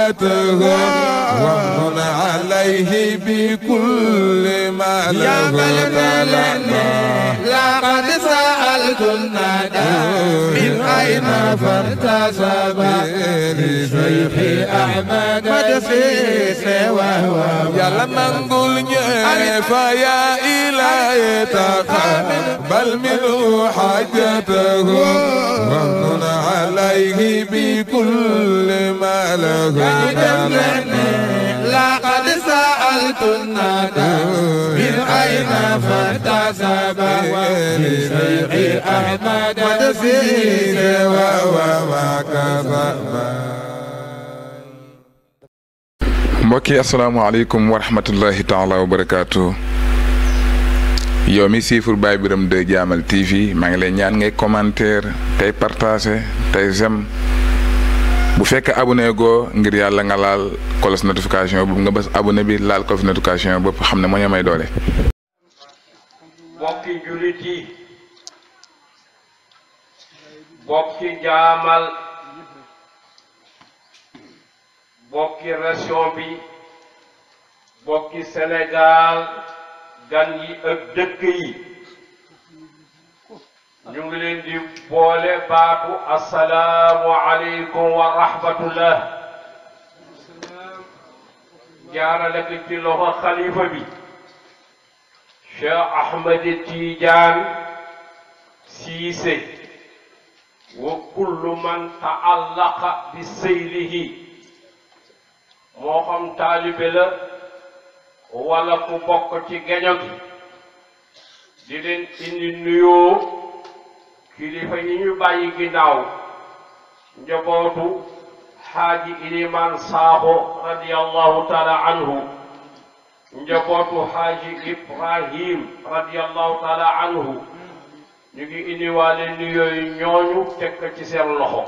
حاجته ومن عليه بكل ما له لقد سألت الندى من أين فارتسب لشيخ أحمد مدسيس وهو يلا منقول فيا إلهي تقبل منه حاجته ومن عليه بكل ما له لقد سألت الندى من أين فارتسب لشيخ أحمد مدسيس وهو mbokki asalaamaaleykum wa rahmatullahi taala wa barakaatu yow mi siifur Baye Birame 2 Jaamal TV maa ngi lay ñaan ngay commentaire tey partager tey j'aime bu fekk abonné goo ngir yàlla nga laal cloche notification boobu nga bës abonné bi laal cloche notification boobu xam ne moo ñu may doole. mbokki jullit yi mbokki jaamal bokki région bi bokki Sénégal gan yi ak dëkk yi ñu ngi leen di boole baatu assalaamu aleykum wa rahmatullah jaarale ko ci loxo xalifa bi Cheikh Ahmed Tidiane Cissé wa kullu man taallaqa bi seylihi moo xam taalibe la wala ku bokk ci geño gi di leen indi nuyoo kilifa yi ñu bàyyi ginnaaw njabootu xaaji Ilimaan Saaxo radiyallahu taala anhu njabootu xaaji Ibrahim radiyallahu taala anhu ñu ngi indi waale nuyoo yi ñooñu teg ci seen loxo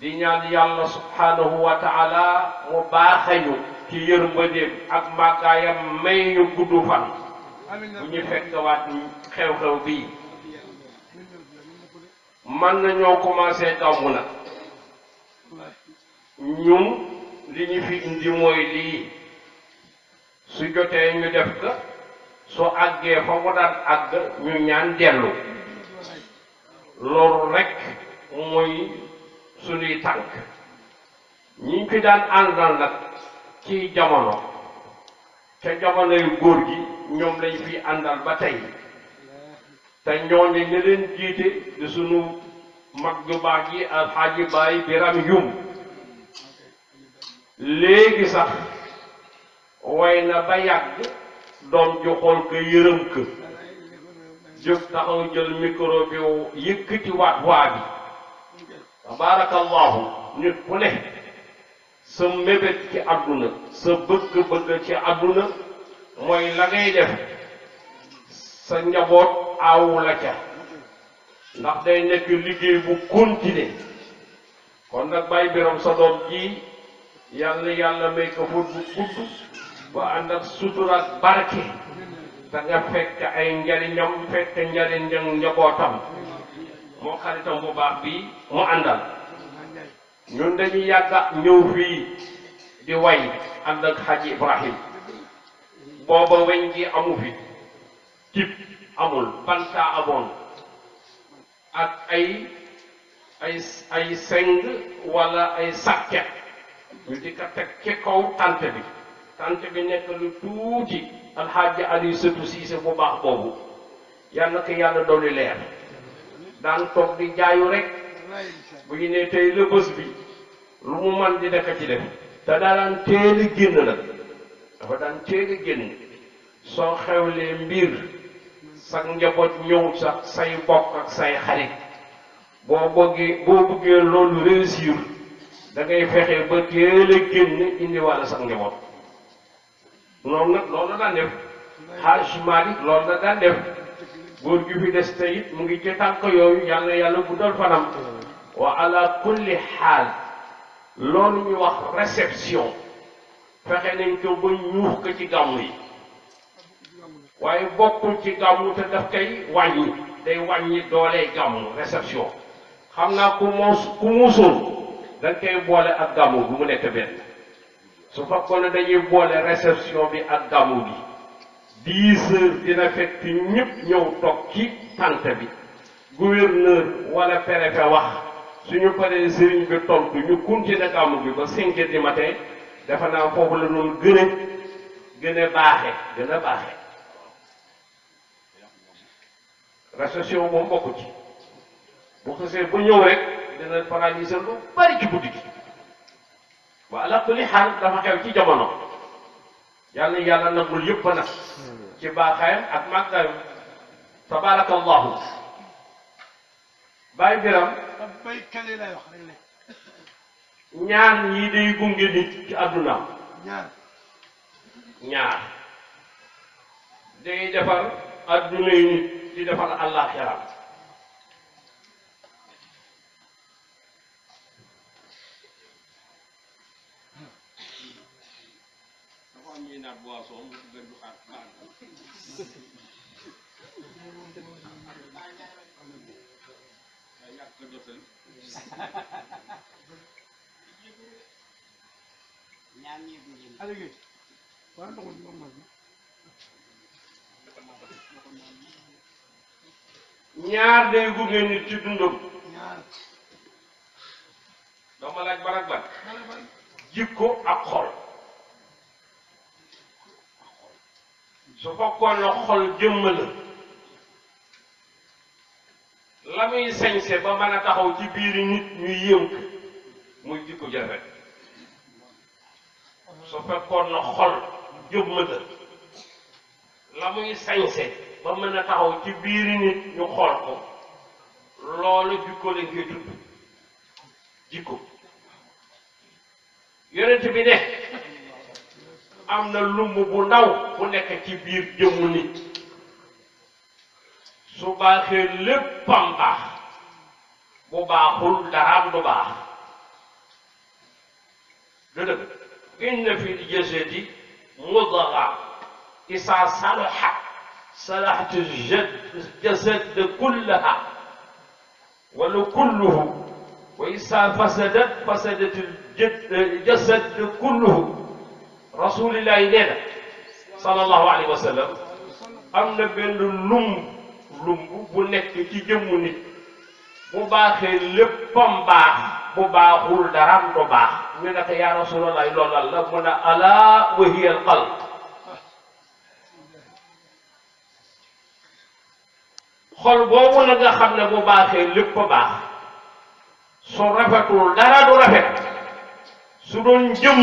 di ñaan yàlla subhanahu wa taala mu baaxañu ci yërmandeem ak màggaayam may ñu gudd fan bu ñu fekk waat xew-xew bii man nañoo commencé gàmmu na ñun li ñu fi indi mooy lii su jotee ñu def ka soo àggee fa mu daan àgg ñu ñaan dellu loolu rekk mooy suñuy tànk ñi fi daan àndal nag ci jamono ca jamono yu góor gi ñoom lañ fi àndal ba tey te ñooñu ne leen jiite di sunu mag ju baax ji alxaaji Baay Biram Yum léegi sax way na ba yàgg doom ju xool ko yërëm ko jóg taxaw jël micro bi yëkkati waat waa bi tabarakallahu nit ku ne sa mébét ci àdduna sa bëgg-bëgg ci àdduna mooy la ngay def sa njaboot aawu la ca ndax day nekk liggéey bu continuer kon nag Baye Biram sa doom ji yàlla may ko fut bu gudd ba ànd ak sutura ak barke te nga fekk ay njariñam fekk njariñam njabootam moo xaritam bu baax bii mu àndal ñun dañuy yàgga ñëw fii di way ànd ak Haji Ibrahim booba weñ gi amu fi tip amul banta amoon ak ay seng wala ay sàkket ñu di ko teg ci kaw tant bi nekk lu tuuti alxaaji Ali Sëtu Siise bu baax boobu yal na ko yàlla dolli leer daan toog di jaayu rek bu ñu nee tey la bés bi lu mu man di def ci def te daan teel a génn nag dafa daan teel a génn soo xewlee mbir sax njaboot ñëw sax say bokk ak say xarit boo bëggee loolu réussir da ngay fexe ba teel a génn indi wàlla sax njaboot noonu nag loolu la daan def Hajj Malik loolu la daan def góor gi fi des tey it mu ngi ci tànk yooyu yàlla guddal fanam wa ala kulli xaal loolu ñu wax réception fexe nañ ko ba ñuux ko ci gàmmu yi waaye bokkul ci gàmmu te daf koy wàññi day wàññi doolee gàmmu réception xam naa ku muusoon da nga koy boole ak gàmmu bi mu nekk benn su fekkoon ne dañuy boole réception bi ak gàmmu bi 10 heures dina fekk ñëpp ñëw toog ci tànt bi gouverneur wala préfet wax suñu paree sëriñ bi tontu ñu continuer gàmmu bi ba 5 heures du matin dafa naa foofu la doon gën a baaxe réception moom bokku ci bu xasee ba ñëw rek dina paralyser lu bari ci guddi gi wa ala kulli xaal dafa xew ci jamono yàlla nagul yëpp nag ci baaxaayam ak màggaayam tabarakallahu bàyyi biram ñaar ñii day gunge nit ci àdduna ñaar day defar àdduna yi nit di defar àllaaxira ñaar day gunge nit ci dundam dama laaj barak ban jikko ak xol su fekkoon na xol jëmm la muy sañse ba mën a taxaw ci biiri nit ñu yënk muy jikko jafe su fekkoon na xol jëmm la muy sañse ba mën a taxaw ci biiri nit ñu xool ko loolu jikko lañ koy tudd jikko yonent bi ne am na lumb bu ndaw bu nekk ci biir jëmmu nit su baaxee léppam baax bu baaxul daraam du baax du dëgg inna fi l-jasadi mudga isaa salahat salahat al-jasad kullaha wala kulluhu wa isaa fasadat fasadat al-jasad kulluhu rasulillahi nee na sallallahu alayhi wa sallam am na benn lumb bu nekk ci jëmmu nit bu baaxee léppam baax bu baaxul daraam du baax ñu ne ko yaa rasulallah loolal la mu ne ala wa hiya al qalb xol boobu la nga xam ne bu baaxee lépp baax su rafetul dara du rafet su doon jëmm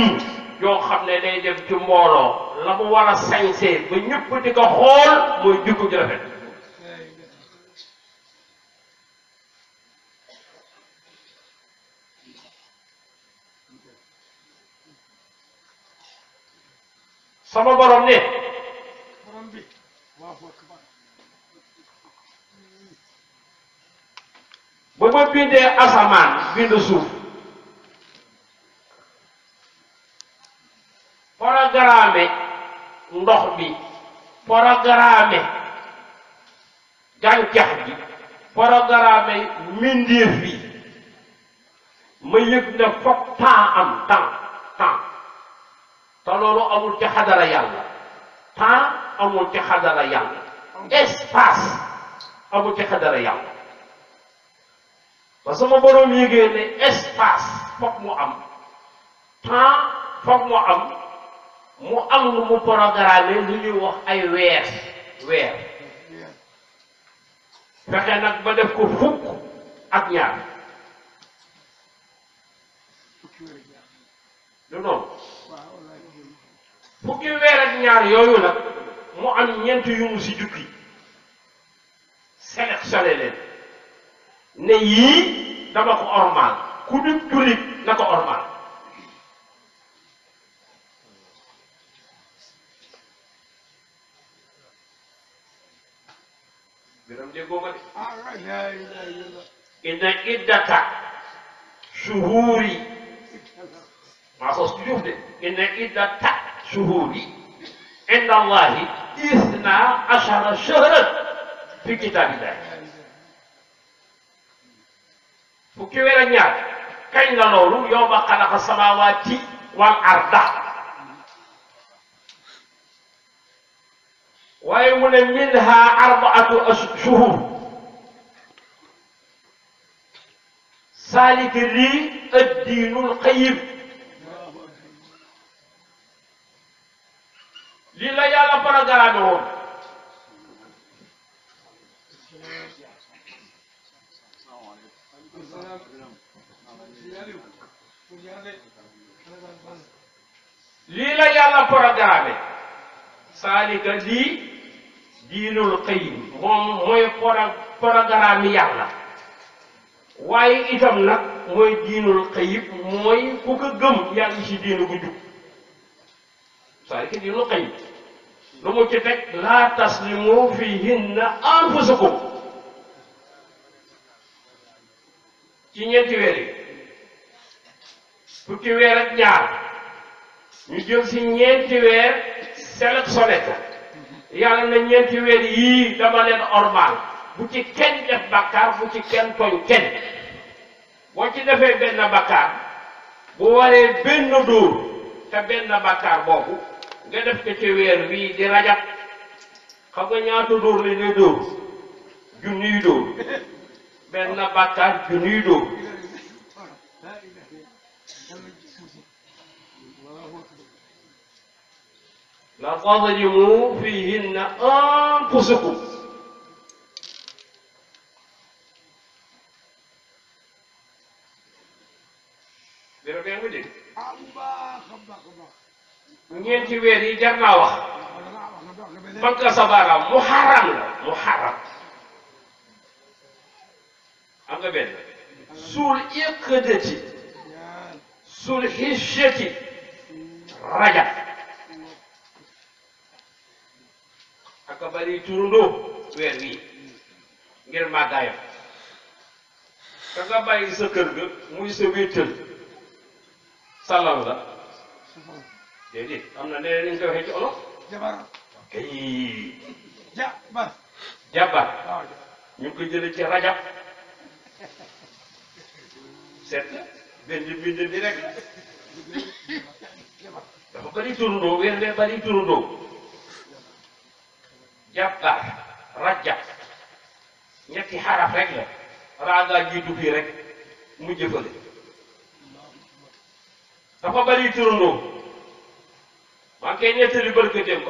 yoo xam ne day dem ci mbooloo la mu war a sañsee ba ñëpp di ko xool mooy jikko ju rafet sama borom ne ba ma bindee asamaan bind suuf programme ndox bi programme gàncax bi programme mbindeef bi ma yëg ne foog temps am temps te loolu amul ci xadara yàlla temps amul ci xadara yàlla espace amul ci xadara yàlla ba sama borom yëgee ne espace foog mu am temps foog mu am lu mu programme lu ñuy wax ay weer fexe nag ba def ko fukk ak ñaar du noonu fukki weer ak ñaar yooyu nag mu am ñeent yu mu si jukki sélectionné leen ne yii dama ko ormal ku di jullit na ko ormal biram déggoo ma de inna iddata shuhuri maa sos ci juuf de inna iddata shuhuri inda allahi isna ashara shahran fi kitabillahi fukki weer ak ñaar kañ la loolu yawma xalaqa samaawaati wal arda waaye mu ne minha arbaatu ashhur saalika lii ad-diinul qayyim lii la yàlla programme woon lii la yàlla programme saalika lii diinul qayyim moom mooy programme yàlla waaye itam nag mooy diinul qayyim mooy ku ko gëm yaa ngi ci diinu gu jub saalika diinul qayyim lu mu ci teg laa taslimu fihinna anfusakum ci ñeenti weer yi fukki weer ak ñaar ñu jël si ñeenti weer sélectionné ko yàlla na ñeenti weer yii dama leen ormal bu ci kenn def bakkaar bu ci kenn tooñ kenn boo ci defee benn bakkaar bu waree benn dóor te benn bakkaar boobu nga def ko ci weer wii di rajab xam nga ñaata dóor la ñuy dóor junniy dóor benn bakkaar junniy dóor la tadlimu fihinna anfusakum dara bee nga dégg ñeenti weer yi jar naa wax banka sa baaraam muharram la muharram am nga benn sul iqdati sul hijjati rajab aka bari turundoo weer wi ngir màggaayam ka nga bàyyi sa kër ga muy sa wéttal salal la déedéet am na leneen ñu koy waxee ci olof kay jabar ñu ngi ko jëlee ci rajab seet benn bind bi rek dafa bari turundoo weer wee bari turundoo jàppaar rajab ñetti xaraf rek la raagaa jiitu fii rek mu jëfale dafa bari turandoo maa ngi koy nettali barke démb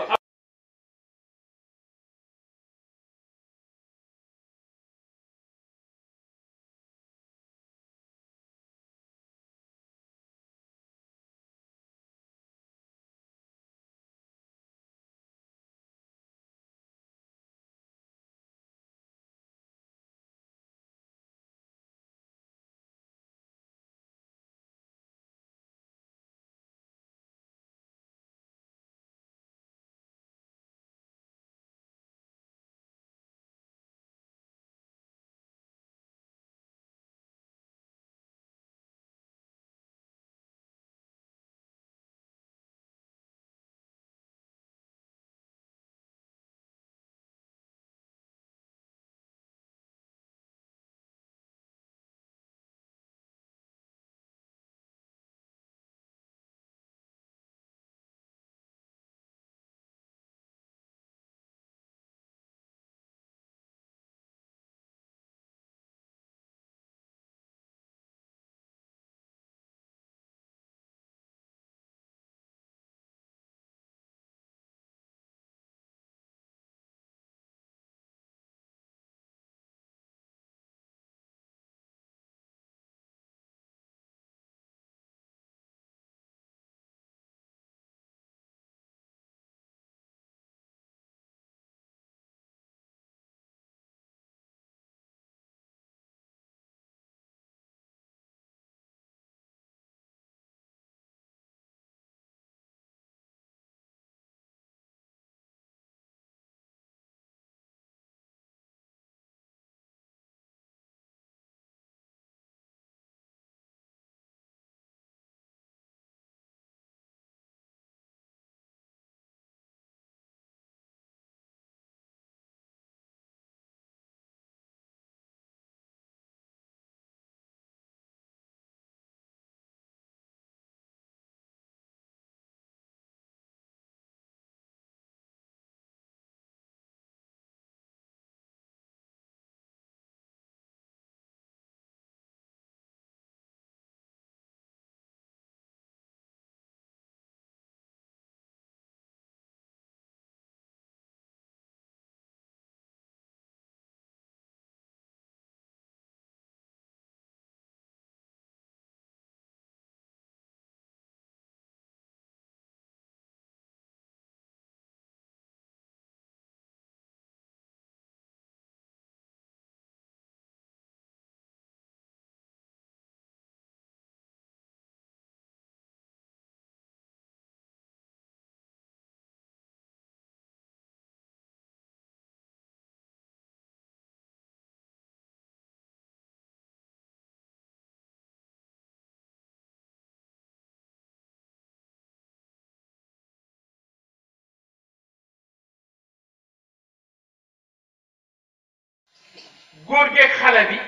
góor geeg xale bi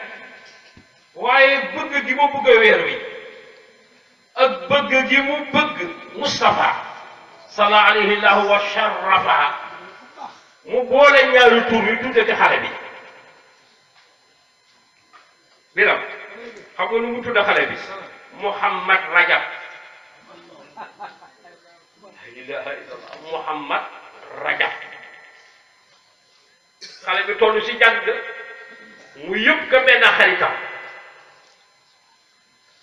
waaye bëgg gi mu bëgg a weer wi ak bëgg gi mu bëgg Moustapha salla alayhi llahu wa sharrafa mu boole ñaari tur yi tudde ko xale bi biram xam nga nu mu tudde xale bi Muhammad Rajab la ilaha illallah Muhammad Rajab xale bi toll ci jàng mu yëpp ka benn xaritam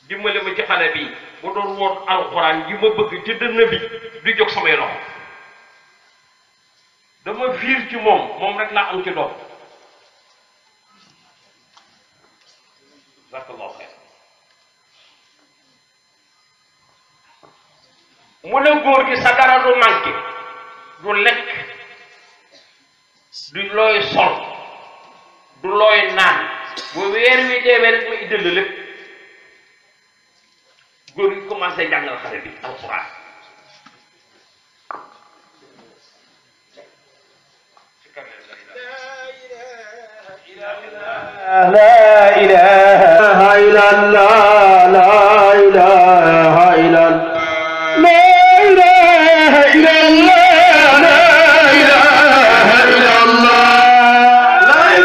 dimbale ma ci xale bi bu doon woon alxuraan yi ma bëgg ci dënn bi du jóg samay loxo dama fiir ci moom rek laa am ci doom jazakallahu xayr mu ne góor gi sa dara du manqué du lekk du looy sol du looy naan bu weer wi deewee rek ma iddal la lépp góor gi commencé jàngal xale bi alxuraan لا إله إلا الله لا إله إلا الله لا إله إلا الله لا إله إلا الله لا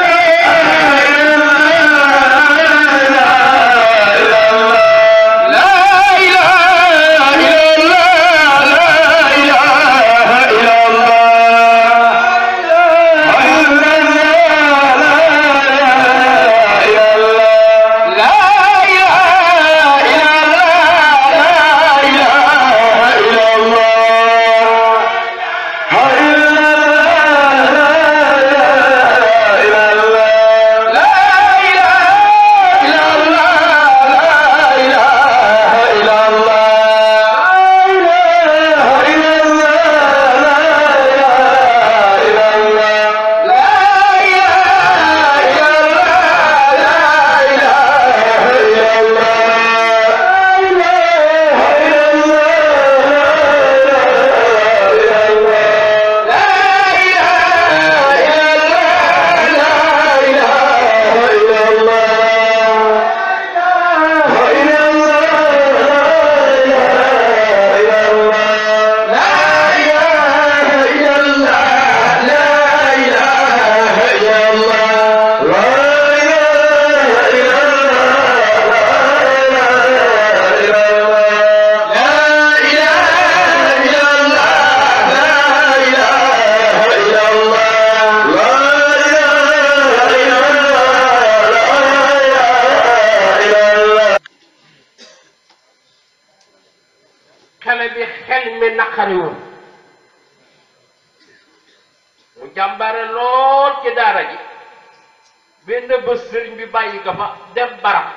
jàmbare lool ci daara ji benn bés sëriñ bi bàyyi ko fa dem barab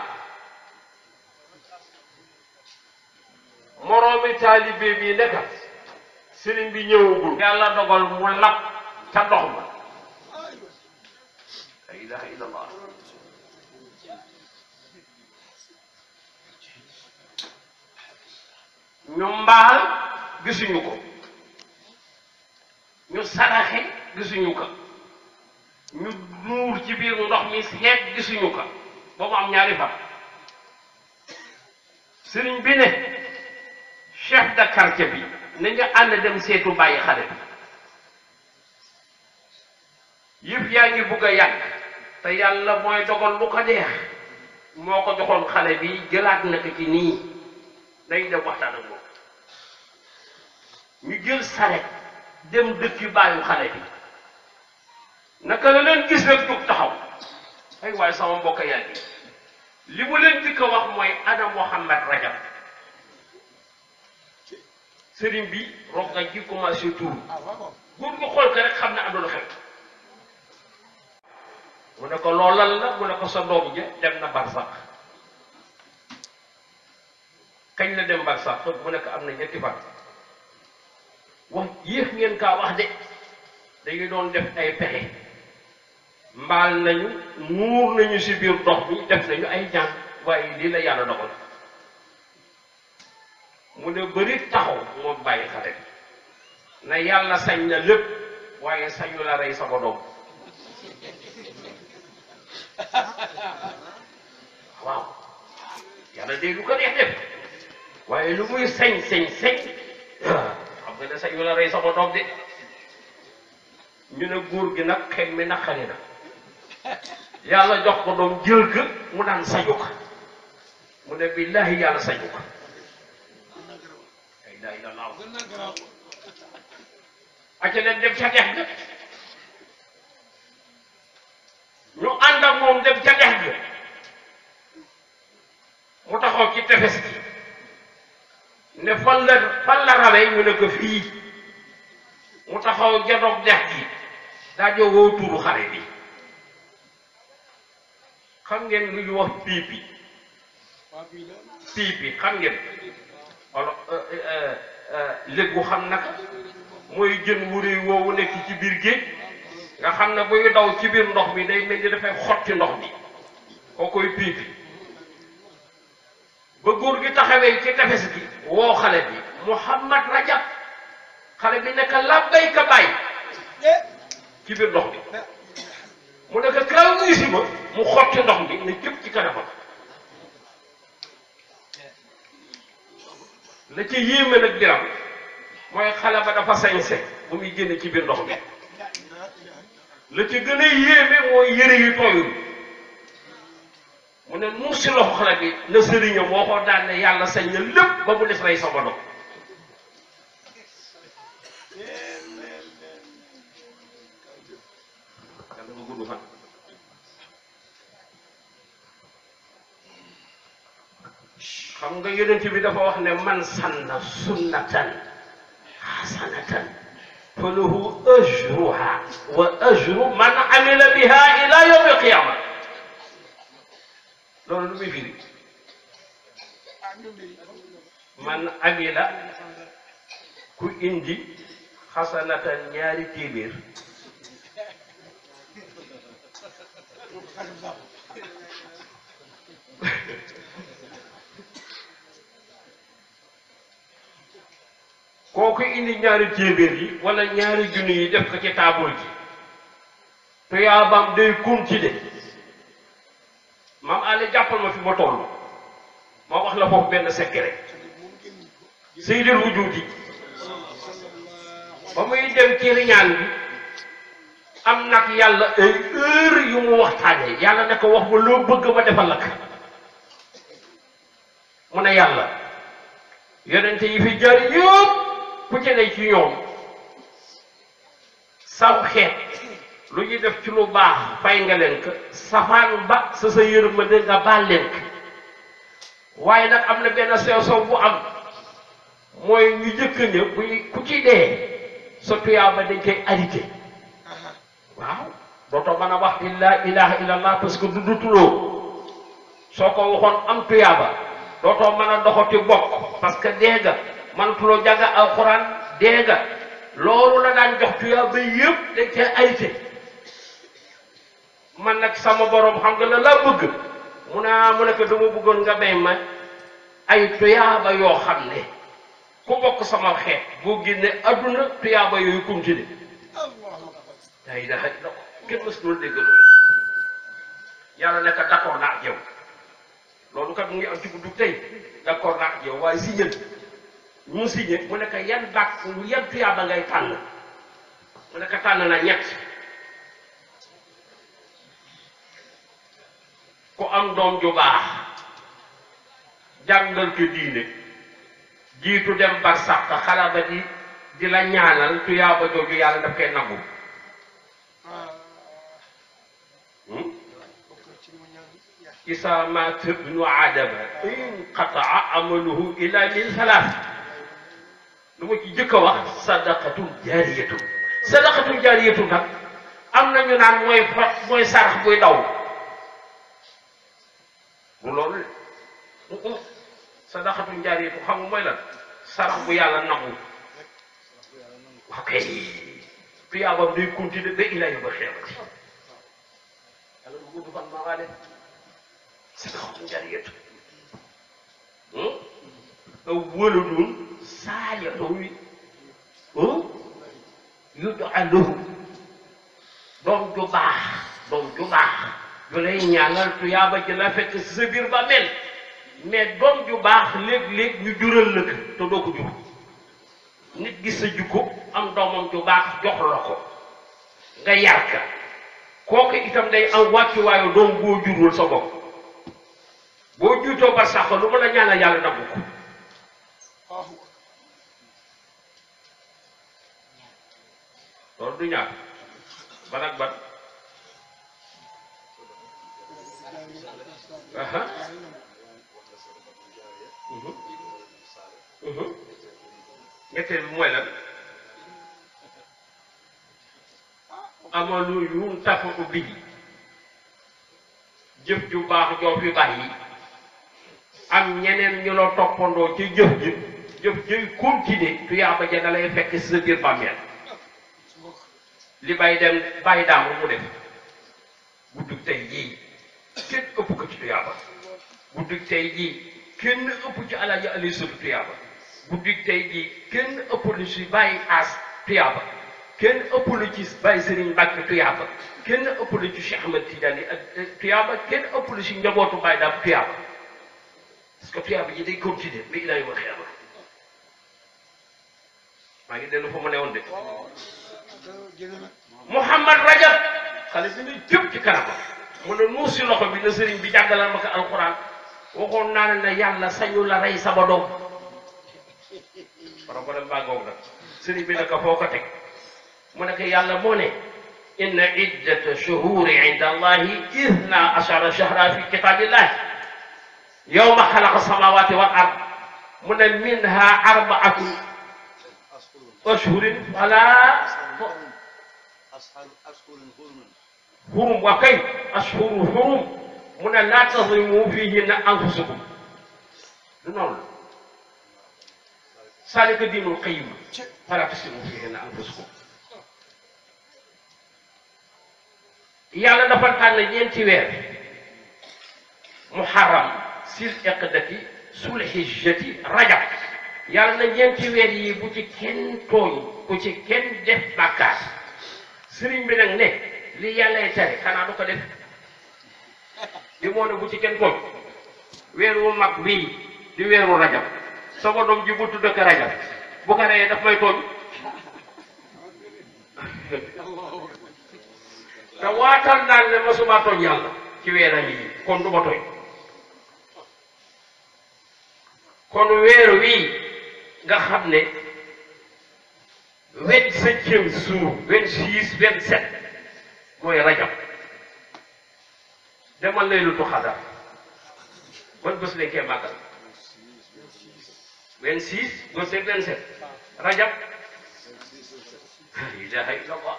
moroomi taalibe bi nekka sëriñ bi ñëwagul yàlla dogal mu lab ca ndox ma la ilaha illallah ñu mbaal gisuñu ko ñu saraxe gisuñu ko ñu nuur ci biir ndox mi seet gisuñu ko ba mu am ñaari fan sëriñ bi ne chef de quartier bi nañu ànd dem seetu bàyyi xale bi yëpp yaa ngi bugg a yàgg te yàlla mooy dogal lu ko neex moo ko joxoon xale bi jëlaat na ko ci nii day dem waxtaan ak moom ñu jël saret dem dëkki bàyyu xale bi naka la leen gis rek jóg taxaw ay waaye sama mbokk yaa ngi li mu leen di ko wax mooy ana Muhammad Rajab sëriñ bi roog nga ji commencé tuur góor gu xool ko rek xam ne am na lu xew mu ne ko loolal la mu ne ko sa doom ja dem na barsax kañ la dem barsax mu ne ko am na ñetti fan wax yéex ngeen kaa wax de dañu doon def ay pexe mbaal nañu nuur nañu si biir ndox bi def nañu ay jàng waaye lii la yàlla dogal mu ne bëri taxaw moom bàyyi xale bi na yàlla sañ na lépp waaye sañu la rey sama doom waaw yàlla day lu ko neex def waaye lu muy sañ xam nga ne sañ wala rey sama doom de ñu ne góor gi nag xel mi naqari na yàlla jox ko doom jël ko mu naan sañu ko mu ne billahi yàlla sañu ko ay daay la laaw aca leen dem ca dex ga ñu ànd ak moom dem ca dex ga mu taxaw ci tefes gi ne fan la rawee ñu ne ko fii mu taxaw janoog dex gi daa jógoo tuuru xare bi xam ngeen lu ñu wax piipi xam ngeen wala léegu xam naka mooy jën wu rëy woowu nekk ci biir géej nga xam ne buy daw ci biir ndox mi day mel ni dafay xotti ndox mi koo koy piipi ba góor gi taxawee ci tefes gi woo xale bi Muhammad Rajab xale bi nekk labbayka baay ci biir ndox bi mu nekk kaw muy si ma mu xotti ndox mi ne jëpp ci kanamam la ci yéeme nag biram mooy xale ba dafa sañse bu muy génne ci biir ndox mi la ci gën a yéeme mooy yëre yu tooyul mu ne nuus si loxo xale bi na sëriñam moo ko daan ne yàlla sañ na lépp ba mu des rey sama doom yàlla nga gudd fan xam nga yonent bi dafa wax ne man sanna sunnatan hasanatan falahu ajruha wa ajru man amila biha ila yawm alqiyama loolu lu muy firi man amila ku indi xasanatan ñaari téeméer kooku indi ñaari téeméer yi wala ñaari junni yi def ko ci taabul ji tuyaabam day continuer maam Aliou jàppal ma fi ma toll ma wax la foofu benn secret Seydil Wujudi ba muy dem ci riñaan bi am nag yàlla ay heure yu mu waxtaanee yàlla ne ko wax ma loo bëgg ma defal la ko mu ne yàlla yonente yi fi jaar yëpp ku ci ne ci ñoom saw xeet lu ñuy def ci lu baax fay nga leen ko safaan ba sa yërmande nga baal leen ko waaye nag am na benn sew bu am mooy ñu jëkk ña bu ku ci dee sa tuyaaba dañ koy arrêté waaw dootoo mën a wax la ilaha illallah parce que dudutuloo soo ko waxoon am tuyaaba dootoo mën a doxati bokk parce que dee nga mënatuloo jàng alxuraan dee nga loolu la daan jox tuyaaba yëpp dañ koy arrêté man nag sama borom xam nga la laa bëgg mu ne ko dama bëggoon nga may ma ay tuyaaba yoo xam ne ku bokk sama xeet boo génne adduna tuyaaba yooyu continué yaa ngi dafa kenn mës loolu dégg loolu yàlla ne ko d'accord naa ak yow loolu kat mu ngi am ci guddi tey d'accord naa ak yow waaye signé mu signé mu ne ko yan bàq yan tuyaaba ngay tànn mu ne ko tànn na ñett ku am doom ju baax jàngal ko diine jiitu dem bar sax xala ba di la ñaanal tuyaaba jooju yàlla daf koy nangu isa maata ibnu aadama inqataa amaluhu illa min salaas lu ma ci jëkk a wax sadaqatul jaariyatu nag am na ñu naan mooy sarax buy daw bu loolu sadaqatul jaariyatu xam nga mooy lan sarax bu yàlla nangu ok tuyaabam day continuer ba ila yawma xiyaamati yàlla du gudd fan maa def sadaqatul jaariyatu waladun saalihun yud'aa lahu doom ju baax du lay ñaanal tuyaaba ji la fekk si sa biir ba mel mais doom ju baax léeg-léeg ñu jural la ko te doo ko jur nit gis sa jukko am doomam ju baax jox la ko nga yar ka kooku itam day am wàccuwaayu doom boo jurul sa bopp boo juutoo ba sax lu mu la ñaanal yàlla nangu ko loolu du ñaar ban ak ban aha ñetteel bi mooy lan amalu yum tafa ubbi jëf ju baax joo fi bàyyi am ñeneen ñu la toppandoo ci jëf ji jëf ji continuer tuyaaba ja da lay fekk si sa biir bàmmeel li bay dem bàyyi daam mu def guddug tey jii kenn ëpp ko ci tuyaaba guddug tey jii kenn ëpp ci alaaji ali sëtu tuyaaba guddug tey jii kenn ëpp lu ci bàyyi as tuyaaba kenn ëpp lu ci bàyyi Serigne Mbacke tuyaaba kenn ëpp lu ci Cheikh Ahmed Tidiane tuyaaba kenn ëpp lu ci njabootu bàyyi daam tuyaaba parce que tuyaaba ji day continuer ba ilaa yawmal xiyaama maa ngi dellu fa ma ne woon de Mouhamad Rajab xale bi ne jëm ci kanam mu ne nuus si loxo bi na sëriñ bi jàngalal ma ko alxuraan waxoon naa ne yàlla sañu la rey sama doom problème baa ngoog nag sëriñ bi naka foo ko teg mu ne ko yàlla moo ne inna iddata shuhuri inda allahi ithna ashara shahra fi kitabillahi yawma xalaqa samawati wal ard mu ne minha arbaatu ashhurin fala hurum wa kay ashhuru hurum mu ne laa tazlimu fihinna anfusakum du noonu zalika diinul qayyim falaa tazlimu fihinna anfusakum yàlla dafa tànn ñeenti weer muharram sil iqdati sul hijjati rajab yàlla na ñeenti weer yi bu ci kenn tooñ bu ci kenn def bàkkaar sëriñ bi nag ne li yàllay tere xanaa du ko def di moo ne bu ci kenn tooñ weer wu mag bii di weeru rajab sama doom ji bu tudd ko rajab bu ko reyee daf may tooñ te waatal naan ne masuma tooñ yàlla ci weeram yi kon du ma tooñ kon weer wii nga xam ne 27e jour 26 27 mooy rajab demal laylatul xadar ban bés lañ koy màggal 26 27 27 rajab la ilaha illallah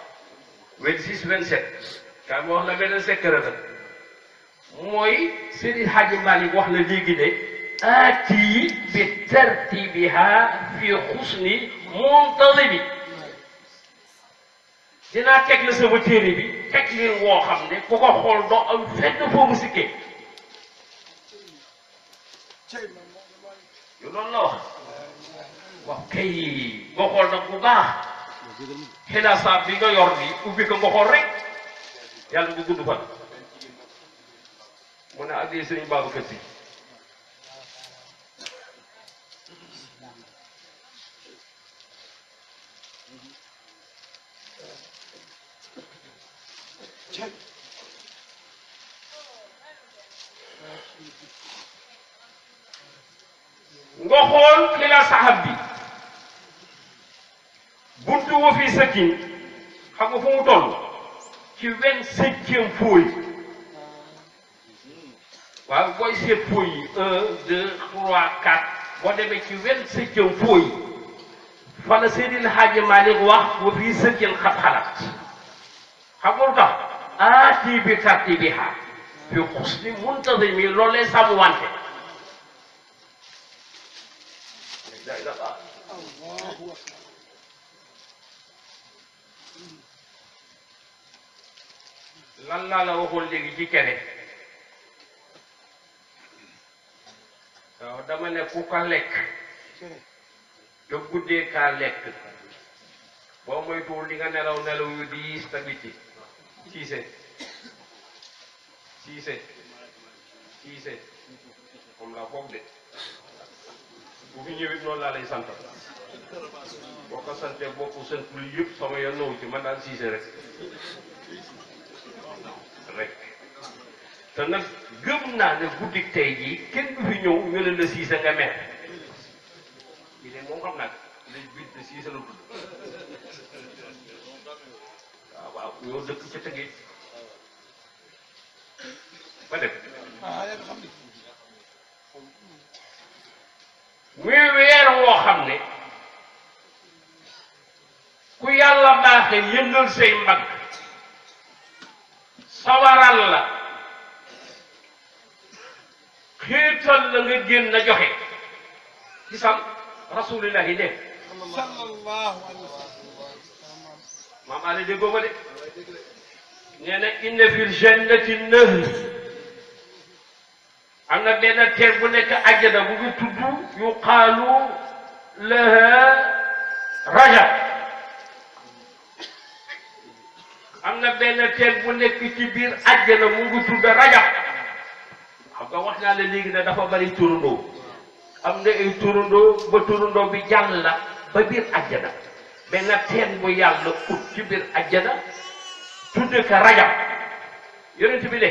26 27 kaa ma wax la beneen secret la mooy Seydi Hadji Malick wax na léegi ne aati bi tartibiha fi xusni muntazimi dinaa teg la sama téere bi teg leen woo xam ne ku ko xool doo am fenn foo mu sikkee yu loolu la wax wax kay nga xool nag bu baax xilaasaat bi nga yor bi ubbi ko nga xool rek yàlla nga gudd fan mu ne addee sëriñ Babacar Si nga xool xila saxab bi buntu wa fi sëkkin xam nga fu mu toll ci 27e fooy waaw booy seet fooy yi 1 2 3 4 boo demee ci 27e fooy fa la Seydil Hadji Malick wax wa fi sëkkin xat xalaat xam nga lu tax aati bi tartibiha fi xusni muntazimi loolu lay sàmm wante lan laa la waxoon léegi ci kene waaw dama ne ku ko lekk te guddee kaa lekk boo moytuwul di nga nelaw nelaw yu diis tamit siise Cissé moom laa foog de bu fi ñëwee noonu laa lay sant boo ko santee bokku santul yëpp sama yoon ñëw ci man daal Cissé rek te nag gëm naa ne guddik tey jii kenn du fi ñëw ñu ne la Cissé nga mer kii de moom xam naa lañ biit de Cissé la tudd waaw ñoo dëkk ca tëggee ba def muy weer woo xam ne ku yàlla baaxee yëngal say mbagg sawaral la xiital la nga génn na joxe ci sam rasulillahi de sallallahu alayhi wa sallam maam ale déggoo ma de nee na inna fil jannati nahr am na benn teer bu nekk àjjana bu ngi tudd yuqaalu laha rajab am na benn teer bu nekk ci biir àjjana mu ngi tudd rajab xam nga wax naa la léegi ne dafa bari turandoo am na ay turandoo ba turandoo bi jàll la ba biir àjjana benn teen bu yàlla ut ci biir àjjana tudde ka rajab yonent bi ne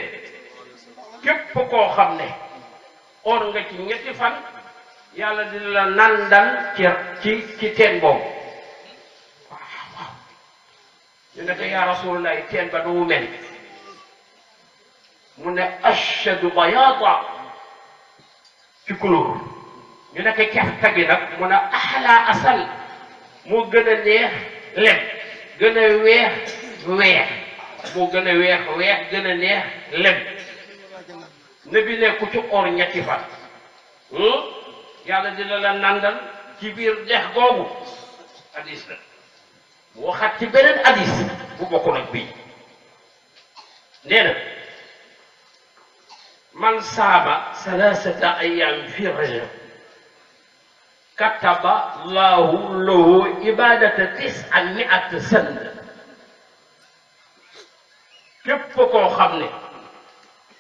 képp koo xam ne or nga ci ñetti fan yàlla dina la nandal ci teen boobu waaw ñu ne ko yaa rasulallah teen ba du mu mel mu ne ashadu bayaada ci couleur ñu ne ko cafka gi nag mu ne ahla asal moo gën a neex lem gën a weex moo gën a weex gën a neex lem nabi ne ku ci or ñetti fan yàlla dina la nandal ci biir dex googu hadis la mu waxaat ci beneen hadis bu bokk nag bii nee na man saama salasata ayam fi rajab kataba llahu lahu ibadata tis'ami'at sana képp koo xam ne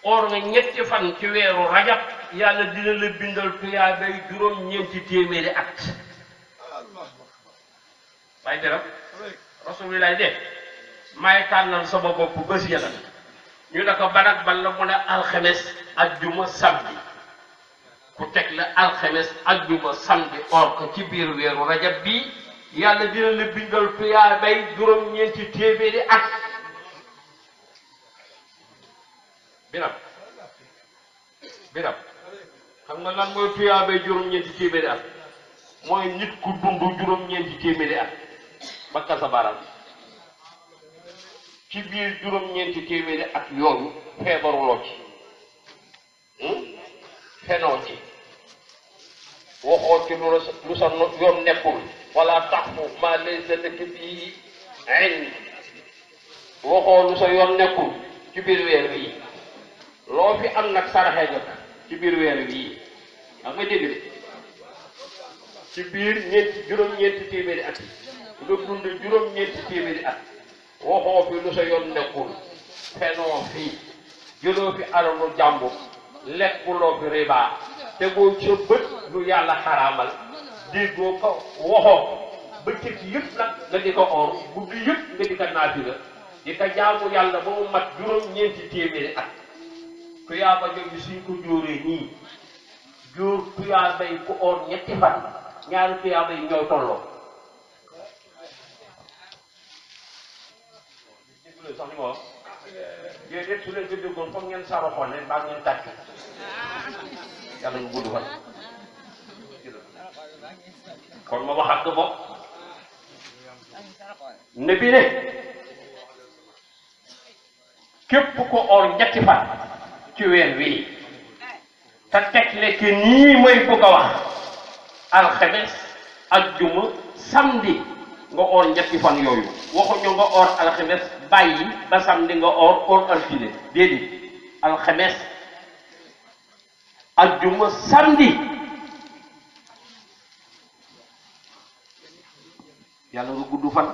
or nga ñetti fan ci weeru rajab yàlla dina la bindal tuyaabay juróom-ñeenti téeméeri at waaye dara rasulilaay de may tànnal sama bopp bés yàlla ñu ne ko ban ak ban la mu ne alxames ajjuma samedi ku teg la alxames ajjuma samedi or ko ci biir weeru rajab bi yàlla dina la bindal tuyaabay juróom-ñeenti téeméeri at binam xam nga lan mooy tuyaabay juróom-ñeenti téeméeri at mooy nit ku dund juróom-ñeenti téeméeri at bakka sa baaraam ci biir juróom-ñeenti téeméeri at yooyu feebaruloo ci fenoo ci waxoo ci lu sa yoon nekkul wala taxfu ma laysa laka bihi ilm waxoo lu sa yoon nekkul ci biir weer wi loo fi am nag saraxe nga ci biir weer wi xam nga dégg de ci biir juróom-ñeenti téeméeri at yi nga dund juróom-ñeenti téeméeri at waxoo fi lu sa yoon nekkul fenoo fi jëloo fi alalu jàmbur lekkuloo fi riba tegoo ca bët lu yàlla xaraamal déggoo ko waxoo bëccëg yëpp nag nga di ko or guddi yëpp nga di ko naafila di ko jaamu yàlla ba mu mat juróom-ñeenti téeméeri at tuyaaba jooju suñ ko jóoree nii jóor tuyaabay ku or ñetti fan ñaari tuyaaba yi ñooy tolloo sax li ma wax yooyu yëpp su leen ko déggoon foog ngeen saro xool leen baa ngeen tàcc yàlla nga gudd fan kon ma waxaat ko bopp ne bi ne képp ko or ñetti fan ci weer wii te teg lekk nii mooy bëgg a wax alxames ajjuma samedi nga or ñetti fan yooyu waxuñu nga or alxames bàyyi ba samedi nga or altine déedéet alxames ajjuma samedi yàlla nga gudd fan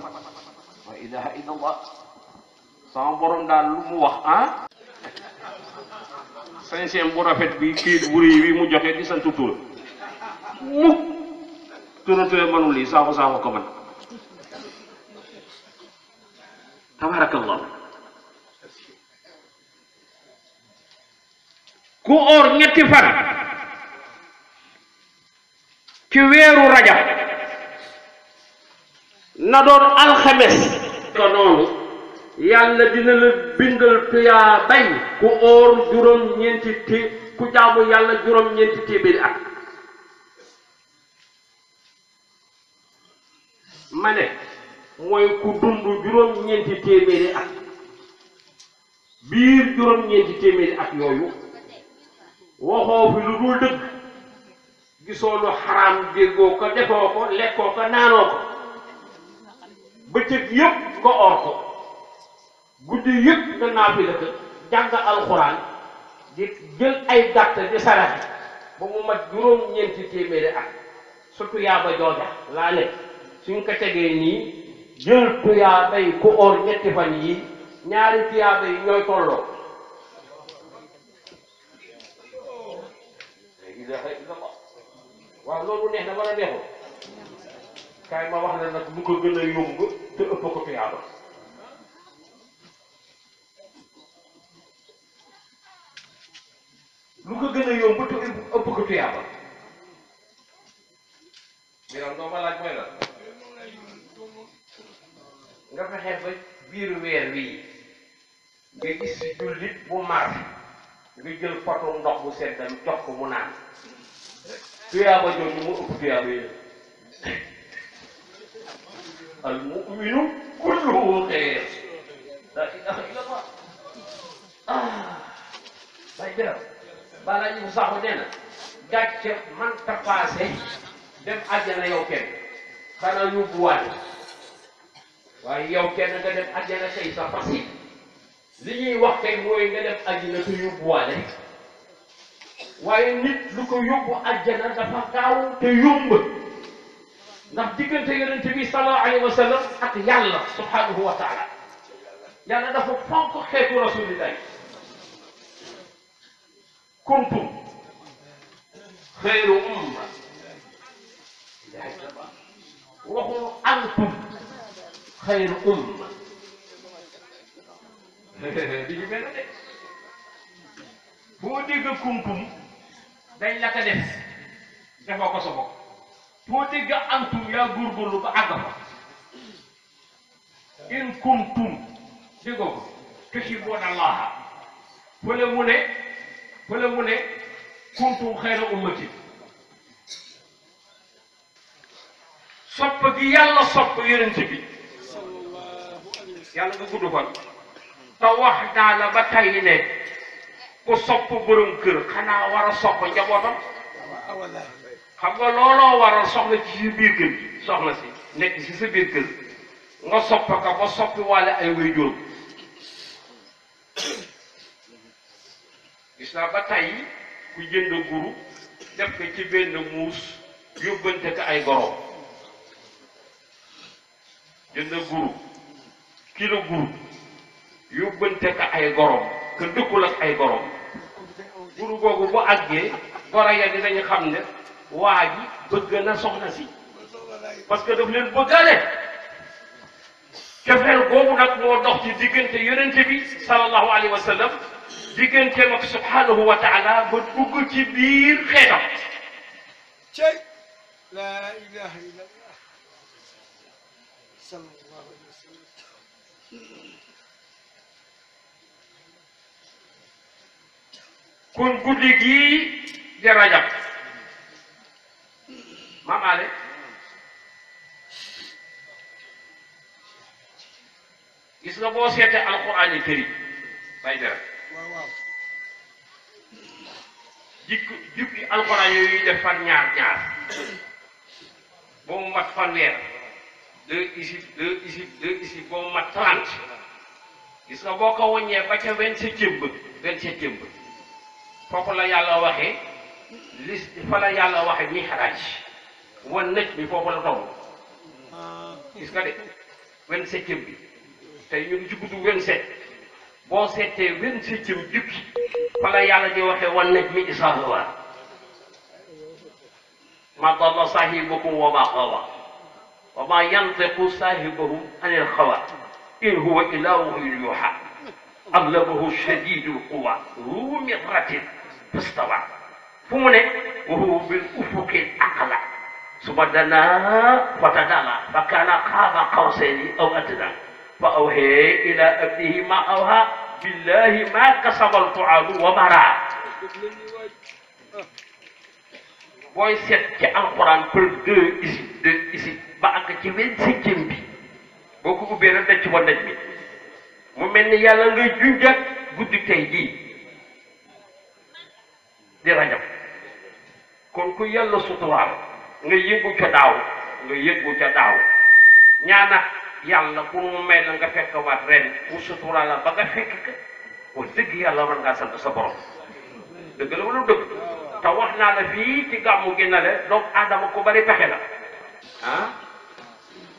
la ilaha illallah sama borom daal lu mu wax sañseem bu rafet bi kayit bu rëy bi mu joxe di sant Touré mukk Touré manul lii saako ko man tabarakallah ku oor ñetti fan ci weeru rajab na doon alxames ko noonu yàlla dina la bindal tuyaa bay ku oor ku jaamu yàlla juróom-ñeenti téeméeri at ma ne mooy ku dund juróom-ñeenti téeméeri at biir juróom-ñeenti téeméeri at yooyu waxoo fi lu dul dëgg gisoo lu xaraam déggoo ko defoo ko lekkoo ko naanoo ko bëccëg yëpp nga or ko guddi yëpp nga naafila ko jàng alxuraan di jël ay gàtt di saraxe ba mu mat juróom-ñeenti téeméeri at su tuyaaba jooja laa ne suñ ko tegee nii jël tuyaaba yi ku or ñetti fan yi ñaari tuyaaba yi ñooy tolloo waaw loolu neex na wala neexul kaay ma wax la nag lu ko gën a yomb te ëpp ko tuyaaba lu ko gën a yomb te ëpp ko tuyaaba biram doo ma laaj mooy la nga fexe ba biir weer wii nga gis si jullit bu mar nga jël potu ndox bu seddam jox ko mu naan tuyaaba jooju mu ëpp tuyaaba yi al mu'minu kulluhu xayr la ilaha illallah bay biram balaa ñu saxu nee na gàcce man ta paase dem àjjana yow kenn xanaa yóbbuwaale waaye yow kenn nga dem àjjana tey sa fas yi li ñuy wax tey mooy nga dem àjjana te yóbbuwaale waaye nit lu ko yóbbu àjjana dafa gaaw te yomb ndax diggante yonent bi sallallahu alayhi wa sallam ak yàlla subhanahu wa taala yàlla dafa fonk xeetu rasulillahi kuntum xayru umma waxul antum xayru umma di ñu mel de boo dégg kuntum dañ la ko def defoo ko sa bopp boo dégg antum yaa góorgóorlu ba àgg fa in kuntum déggoo ko tuhibbuuna Allaha fële mu ne kuntum xayra ummati sopp gi yàlla sopp yonent bi yàlla nga gudd fan te wax naa la ba tey ne ku sopp borom kër xanaa war a sopp njabootam xam nga looloo waral soxna ci biir kër gi soxna si nekk ci sa biir kër nga sopp ka ba soppi waale ay way juróom gis naa ba tey ku jënd guru def ko ci benn muus yóbbante ko ay gorom jënd guru kilo guru yóbbante ko ay gorom que dëkkul ak ay gorom guru googu bu àggee goro ya dinañu xam ne waa ji bëgg na soxna si parce que daf leen bëggale cofeel googu nag moo dox ci diggante yonente bi sallallahu alayhi wa sallam digganteem ak subhanahu wa taala ba dugg ci biir xeetam cey la ilaha illallah sallallahu alayhi wa sallam kon guddi gii di rajab Maam Ale gis nga boo seetee alquran yi këri bay dara waaw jukki alquran yooyu def fan ñaar boo mu mat fanweer 2 isib boo mu mat 30 gis nga boo ko wàññee ba ca 27 foofu la yàlla waxee fa la yàlla waxee mi'raaj wan nëj bi foofu la toll gis nga de 27 bi tey ñu ngi ci guddi 27 boo seetee 27 jukki fala yàlla di waxee wan najmi izaa hawaa ma dalla saahibukum wa ma ghawaa wa ma yantiqu saahibuhum anil hawaa in huwa illaa wahyun yuuhaa allamahu shadiidul quwaa zu mirratin fastawaa fu mu ne wa huwa bil ufuqil a'laa summa danaa fatadallaa fa kaana qaaba qawsayni aw adnaa fa awhaa ilaa abdihi maa awhaa billaahi maa kasabal fu'aadu wa baraa booy seet ci alxuraan për 2 ici ba àgg ci 27e bi boo ko ubbee rek daj ci wa daj bi mu mel ni yàlla ngay junjat guddi tey jii di rajab kon ku yàlla suturaal nga yëngu ca daaw ñaanat yàlla pour mu may la nga fekk waat ren mu suturaal la ba nga fekk ka wax dëgg yàlla war ngaa sant sa borom dëgg la wala dëgg te wax naa la fii ci gàmmu gi na le doomu aadama ko bari pexe la ah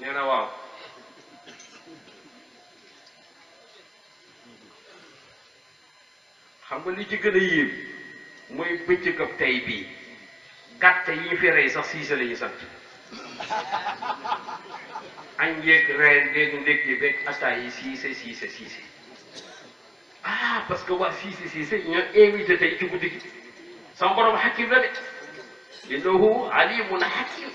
nee na waaw xam nga li ci gën a yéem mooy bëccëgab tey bii gàtt yi ñu fi rey sax siise la ñu sant añ yeeg reer yeeg ndékki beeg attaay yi siise ah parce que waa siise ñoo invité tey ci guddi gi sama borom xakim la de innahu alimun hakim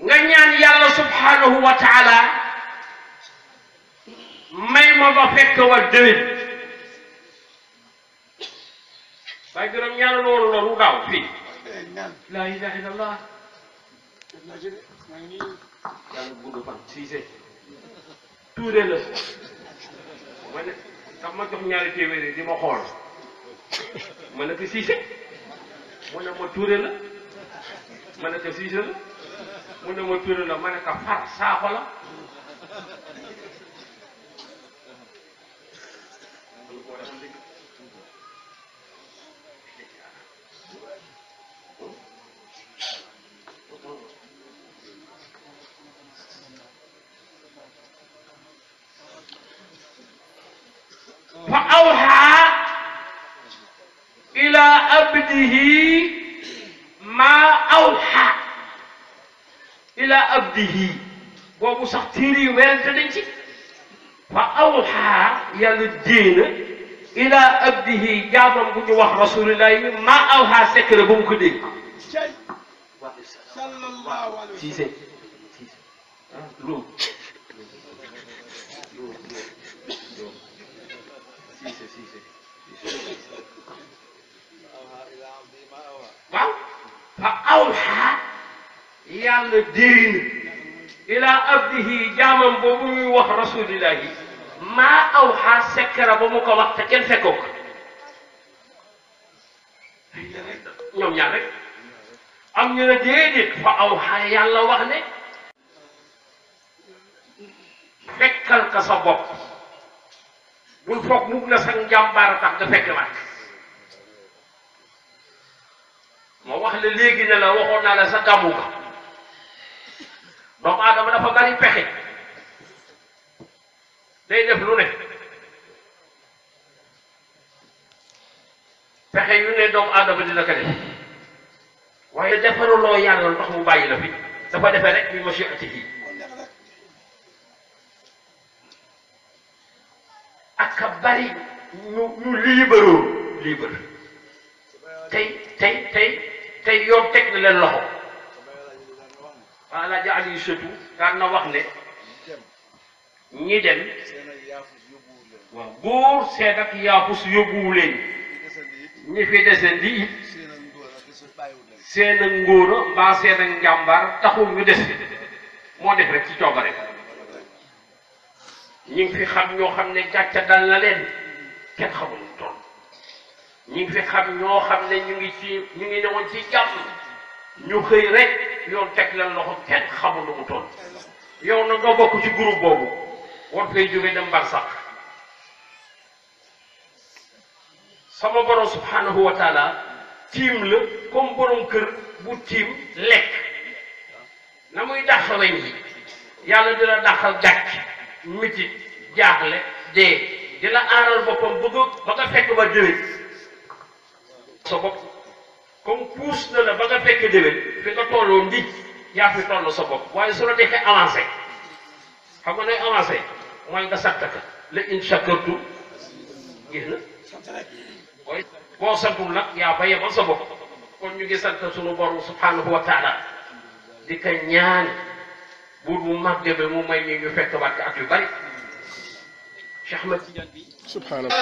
nga ñaan yàlla subhanahu wa taala may ma ba fekk wa déwén waaye juróom ñaan loolu daaw fii la ilaha illallah yàlla gudd fan siise tuure la ma ne tax ma jox ñaari téeméeri di ma xool ma ne ko siise mu ne ma tuure la ma ne ko siise la mu ne ma tuure la ma ne ko far saako la fa awhaa ilaa abdihi maa awhaa ilaa abdihi boobu sax tiir yu werante nañ ci fa awhaa yàlla déena ilaa abdihi jaamam bu ñu wax rasulillahi maa awhaa secret ba mu ko dégg siise loolu waaw fa awhaa yàlla déena ilaa abdihi jaamam boobu ñuy wax rasulillahi maa awhaa secret ba mu ko wax te kenn fekkoo ko ñoom ñaar rek am ñu ne déedéet fa awhaa yàlla wax ne fekkal ka sa bopp bul foog mukk na sa njàmbaar tax nga fekk nag ma wax la léegi ne la waxoon naa la sa gàmmu ga doomu aadama dafa bari pexe day def lu ne pexe yu ne doomu aadama dina ko def waaye defaruloo yàlla ndox mu bàyyi la fi dafa defee rek bi mashiatihi ak a bari ñu libre tey yoon teg na leen loxo waa Alaaji Ali Sëtu daan na wax ne ñi dem waaw góor seet ak yaafus yóbbuwu leen ñi fi dese di it seen ak ngóora mbaa seen ak njàmbaar taxul ñu des moo def rek ci coobare ñi ngi fi xam ñoo xam ne gàcca dal na leen kenn xamul lu toll ñi ngi fi xam ñoo xam ne ñu ngi newoon ci jàmm ñu xëy rek yoon teg leen loxo kenn xamul lu mu toll yow na nga bokk ci groupe boobu war fay jóge dem barsax sama borom subhanahu wa taala tiim la comme borom kër bu tiim lekk na muy dàq weñ yi yàlla dina dàqal gàcc mitit jaaxle dee dina aaral boppam bëgg ba nga fekk ba déwén sa bopp comme puus na la ba nga fekk déwén fi nga tolloo ndi yaa fi toll sa bopp waaye su la defee avancé xam nga nay avancé mooy nga sant ka la in shakartu gis na mooy boo santul nag yaa ba yebal sa bopp kon ñu ngi sant sunu borom subhanahu wa taala di ko ñaan buur bu màgg bi mu may ñu fekk barke at yu bari Cheikh Ahmed Tidiane bi subhanallah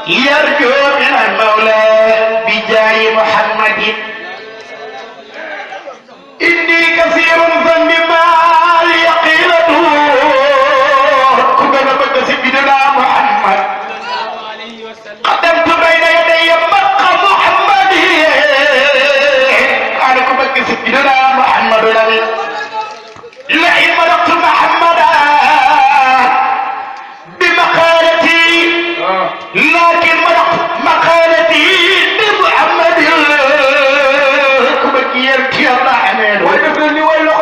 يرجو من المولى بجاه محمد إني كثير ذنب ما يقينته كما بك سيدنا محمد قدمت بين يدي مقام محمد أنا كما بك سيدنا محمد لئن ملكت محمدا بمقالتي لكن مقالتي بمحمد كما كيرتي الله حنين ويقول لي وين لو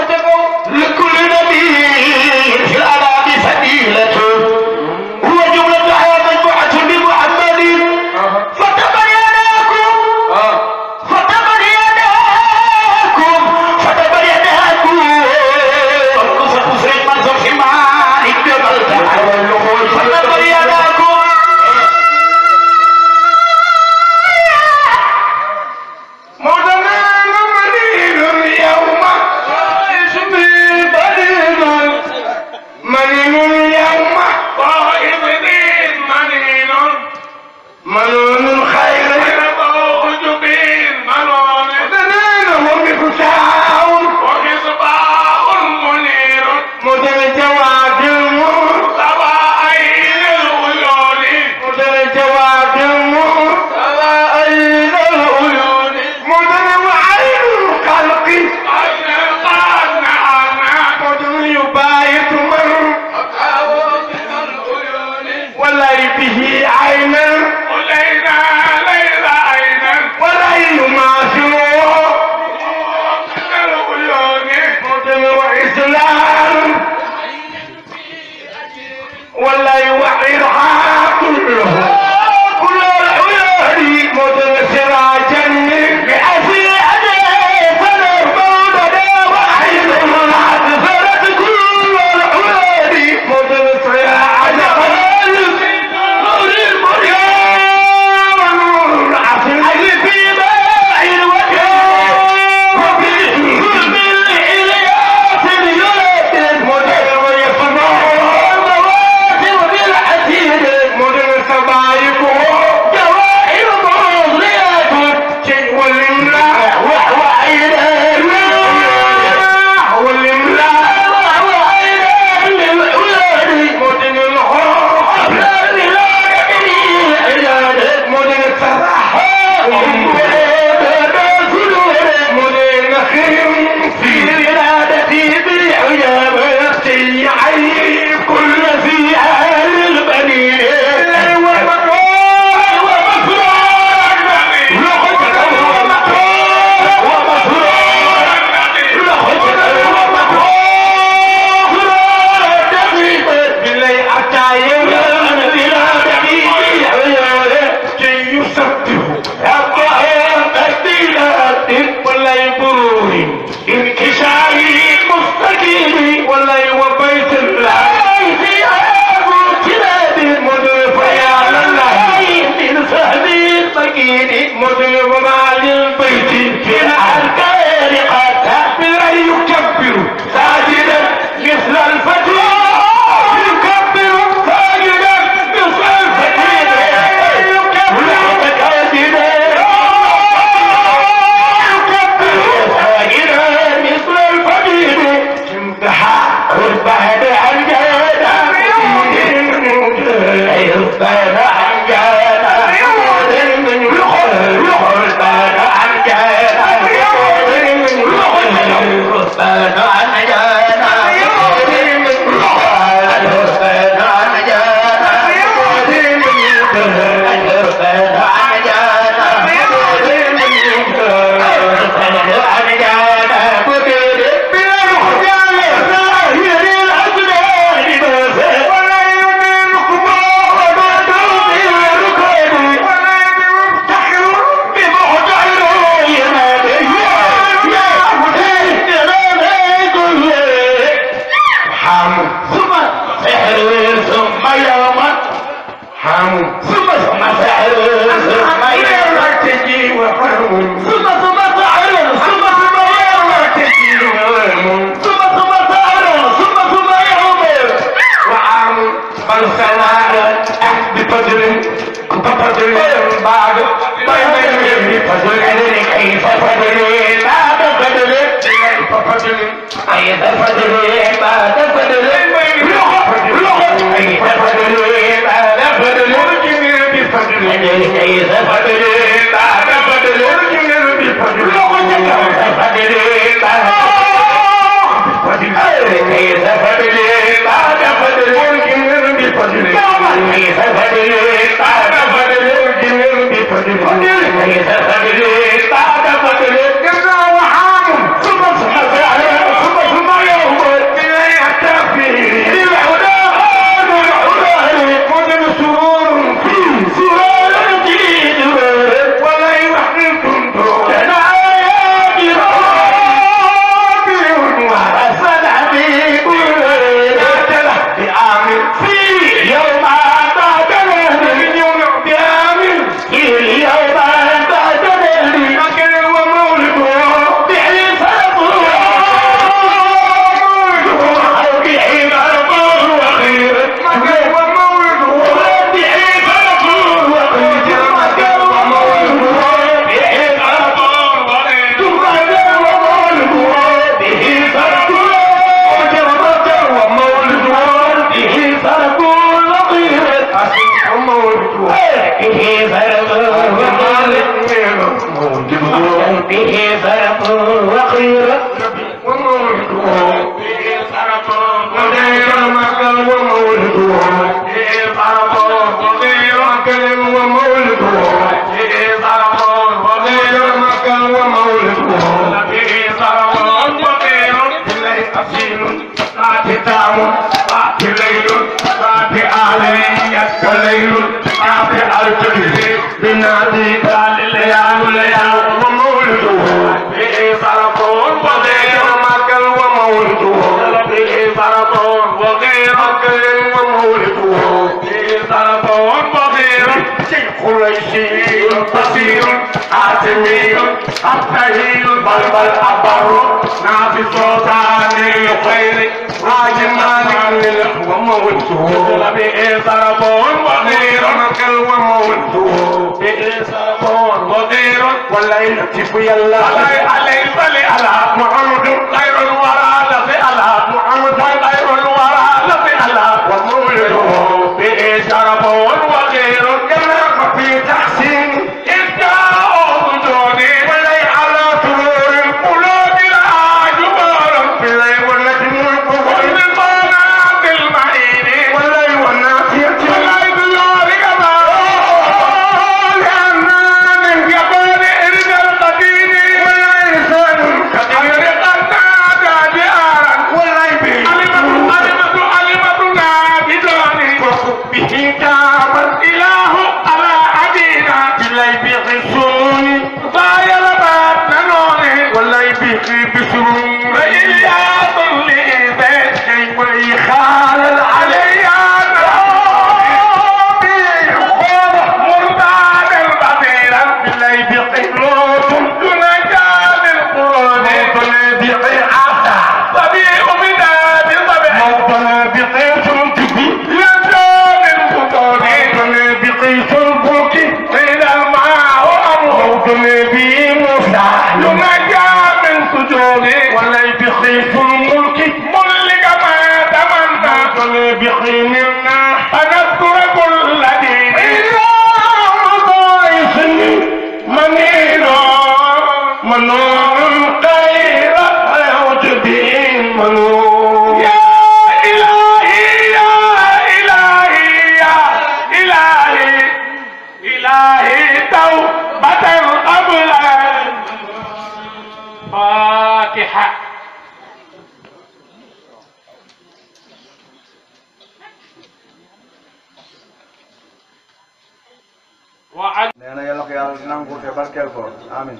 nee na yàlla ko yàlla nangu te barkeel ko amin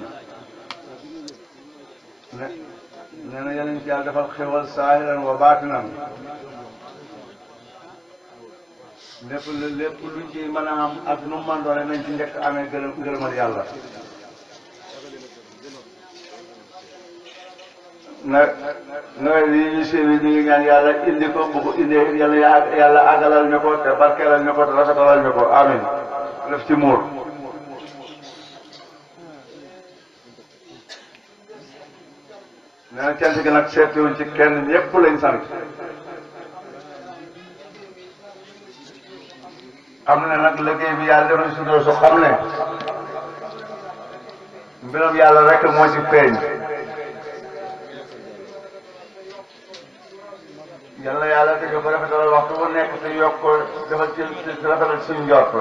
nee na yàlla ci yàlla defal xéwal saahiran wa baatinan lépp luñ ci mën a am ak nu mu mën doole nañ ci njëkk amee gërëmal yàlla nawet yi ñu séenu ñu ngi ñaan yàlla indi ko bu ko indee yàlla àggalal ñu ko te barkeelal ñu ko te rafetalal ñu ko amin def ci muur nee na cant gi nag seetluwuñ ci kenn ñëpp lañ sant xam ne nag liggéey bi yàlla def na su xam ne mbiram yàlla rek moo ci feeñ yàlla yàlla te ko rafetal waxtu bu nekk te yokk ko defal ci rafetal suñu njort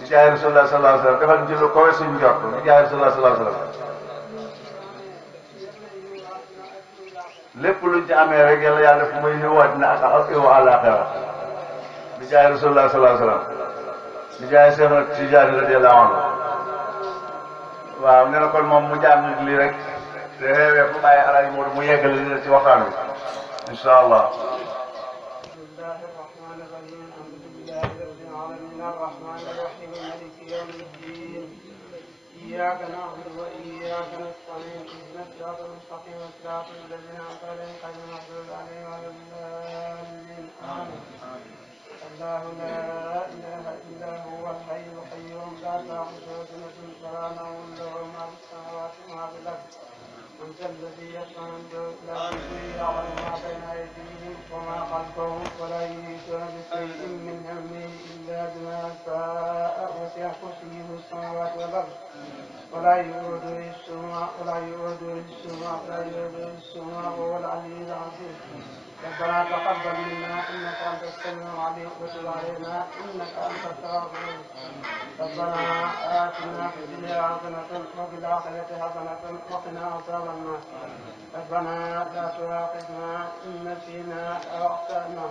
di jaay Rasulullah sallallahu alayhi wa sallam defal ci lu kowe suñu njort di jaay Rasulullah sallallahu alayhi wa sallam lépp luñ ci amee rek yàlla yàlla def muy yiw àddina ak yiw àllaaxira di jaay Rasulullah sallallahu alayhi wa sallam di jaay Seex Tijaani radiyallahu anhu waaw nee na kon moom mu jaam ñu lii rek te xeewee bu bàyyi Alaaji Moodu mu yeggale li ci waxtaan wi incha allah. الرحمن الرحيم مالك يوم الدين إياك نعبد وإياك نستعين اهدنا الصراط المستقيم صراط الذين أنعمت عليهم غير المغضوب عليهم ولا الضالين آمين الله لا إله إلا هو الحي القيوم لا تأخذه سنة ولا نوم له ما في السماوات وما في الأرض من ذا الذي يشفع عنده إلا بإذنه يعلم ما بين أيديهم وما خلفهم ولا يحيطون بشيء من علمه إلا بما شاء وسع كرسيه السماوات والأرض ولا يؤوده السماء وهو العلي العظيم ربنا تقبل منا انك انت السميع العليم وتب علينا انك انت التواب الرحيم ربنا اتنا في الدنيا حسنه وفي الاخره حسنه وقنا عذاب النار ربنا لا تؤاخذنا ان نسينا او اخطانا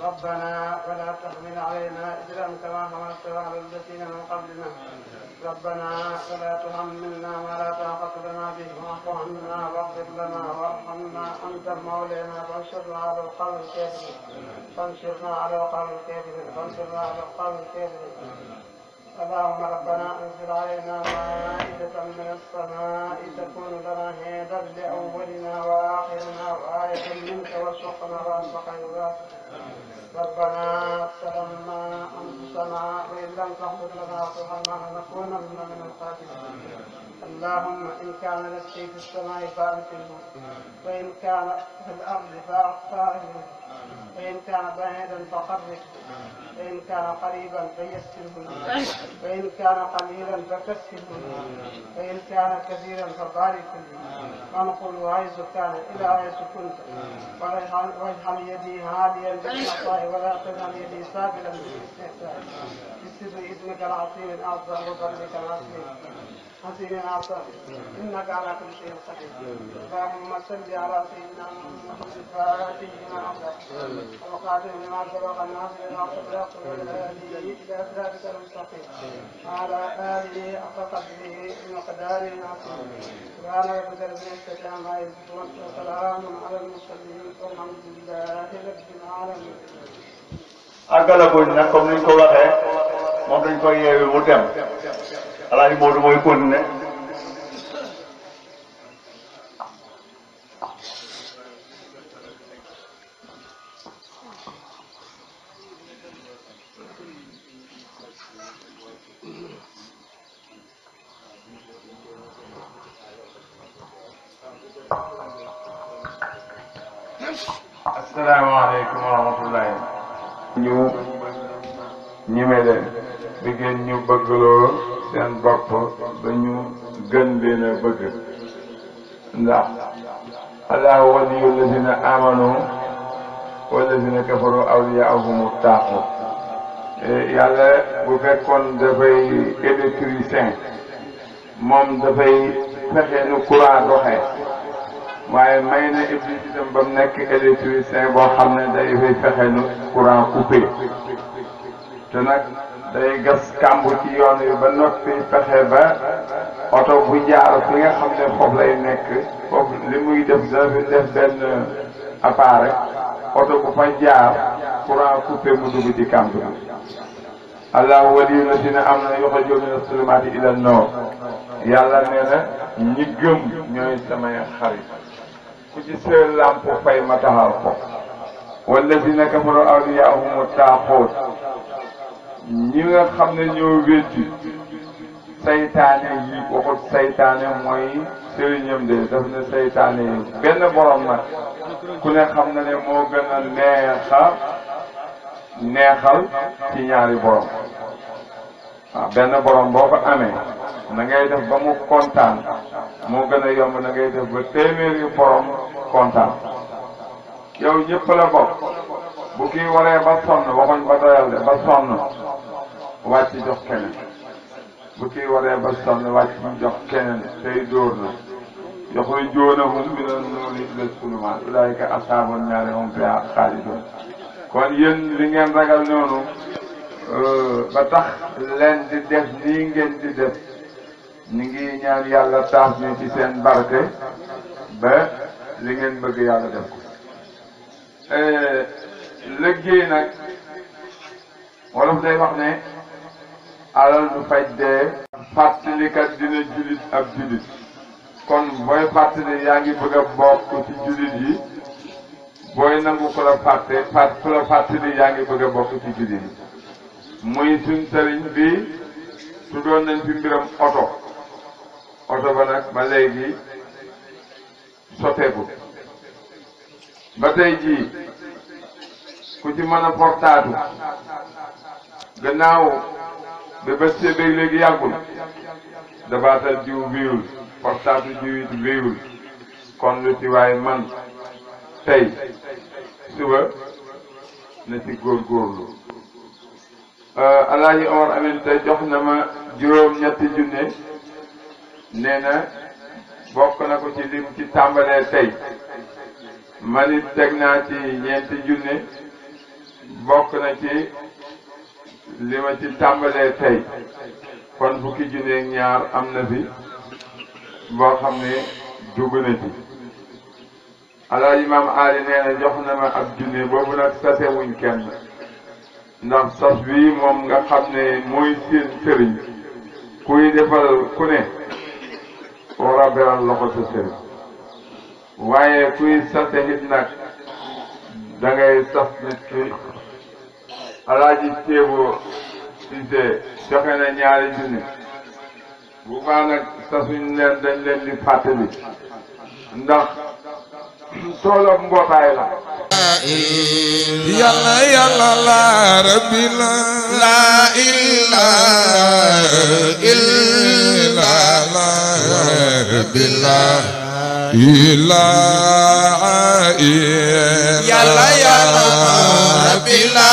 ربنا ولا تحمل علينا اجرا كما حملته على الذين من قبلنا ربنا ولا تحملنا ما لا طاقة لنا به واعف عنا واغفر لنا وارحمنا أنت مولانا فانصرنا على القوم الكافرين اللهم ربنا انزل علينا مائدة من السماء تكون لنا هيدا لأولنا وآخرنا وآية منك وارزقنا وأنت خير الرازقين ربنا ظلمنا أنفسنا وإن لم تغفر لنا وترحمنا لنكونن من الخاسرين اللهم إن كان رزقي في السماء فأرسله وإن كان في الأرض فأرسله وإن كان بعيدا فقربه وإن كان قريبا فيسره وإن كان قليلا فكسره وإن كان كثيرا فبارك وانقل حيث كان إلى حيث كنت واجعل يدي هاديا بالعطاء ولا تجعل يدي سابلا بالاستهزاء بسر اسمك العظيم الأعظم وفضلك العظيم حسين العطاء إنك على كل شيء قدير اللهم صل على سيدنا محمد الفاتح لما أغلق وقاتل لما سبق الناصر العصر والهادي إلى صراطك المستقيم وعلى آله حق قدره ومقداره العظيم سبحان ربك رب العزة عما يصفون وسلام على المرسلين والحمد لله رب العالمين. àggalaguñ nag comme niñ ko waxee moom dañ koy yeewi mu dem Alaaji Moodu mooy continuer asalaamaaleykum wa rahmatullahi ñu ñime leen di ngeen ñu bëggloo seen bopp ba ñu gën leen a bëgg ndax allahu waliyu lazina amanu wa lazina kafaru awliyaahum taaxut yàlla bu fekkoon dafay électricien moom dafay fexe nu courant doxee waaye may na Iblis itam ba mu nekk électricien boo xam ne day fay fexe nu courant coupé te nag day gas kàmb ci yoon yi ba noppi fexe ba oto bu jaar fi nga xam ne foofu lay nekk foofu li muy def dafa def benn appareil oto bu fa jaar courant coupé mu dugg ci kàmb bi allahu waliyu lasina amanu yuxrijuhum mina zulumaati ila noor yàlla nee na ñi gëm ñooy samay xarit ku ci seen làmp fay ma taxaw ko wallazina kafaru awliyaahum taaxoot ñi nga xam ne ñoo weddi saytaane yi waxut saytaane mooy sëriñam de daf ne saytaane yi benn borom nag ku ne xam na ne moo gën a neexal ci ñaari borom waaw benn borom boo ko amee na ngay def ba mu kontaan moo gën a yomb na ngay def ba téeméeri borom kontaan yow ñëpp la bokk bu kii waree ba sonn waxuñ ba doyal de ba sonn wàcc jox keneen bu kii waree ba sonn wàcc jox keneen tey dóor na yuxrijuunahum mina nuuri ila zulumaat ulaa'ika ashaabun naari hum fiihaa xaaliduun kon yéen li ngeen ragal noonu ba tax leen di def nii ngeen di def ñu ngi ñaan yàlla taas ñu ci seen barke ba li ngeen bëgg yàlla def ko liggéey nag wolof day wax ne alal du faj dee fàttalikat dina julit ab julit kon booy fàttali yaa ngi bëgg a bokk ci julit yi booy nangu ku la fàttali yaa ngi bëgg a bokk ci julit yi muy suñ sëriñ bi tuddoon nañ fi mbiram oto ba nag ba léegi soteeku ba tey jii ku ci mën a portaatu gannaaw ba bés séddee léegi yàggul dabaatal jiw wéyul portaatu jiw it wéyul kon lu ci waaye man tey suba na ci góorgóorlu Alaaji Omar Amin tey jox na ma juróom-ñetti junne nee na bokk na ko ci lim ci tàmbalee tey man it teg naa ci ñeenti junne bokk na ci li ma ci tàmbalee tey kon fukki junne ak ñaar am na fi boo xam ne dugg na ci Alaaji Maam Ali nee na jox na ma ab junne boobu nag sasewuñ kenn ndax sas bii moom nga xam ne mooy seen sëriñ kuy defal ku ne war a beral loxo sa sëriñ waaye kuy sase it nag da ngay sas nit ki Alaaji Ceebo Cissé joxe na ñaari junne bu baax nag sasuñ leen dañ leen di fàttali ndax toolab mbootaay la yàlla yàlla la rabbi la ilaha illa la rabbi la ilaha illa yàlla yàlla rabbi la